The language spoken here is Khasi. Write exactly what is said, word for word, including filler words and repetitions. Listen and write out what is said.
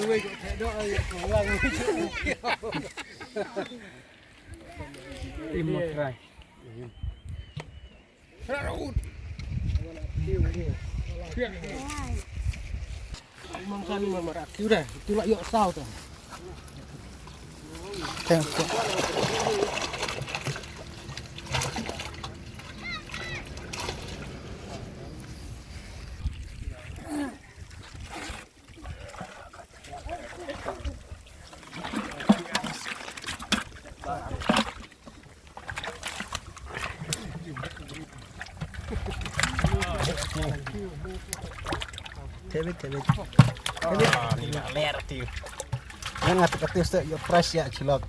Tim Mawtrai. Mang sani ma mara kiu deh, itu lah yok saw tu. Thank you. Tebit, tebit. Tebit. Ah, ni lah ler tu. Yang ngatur ketis tu, ya, fresh ya, cilok.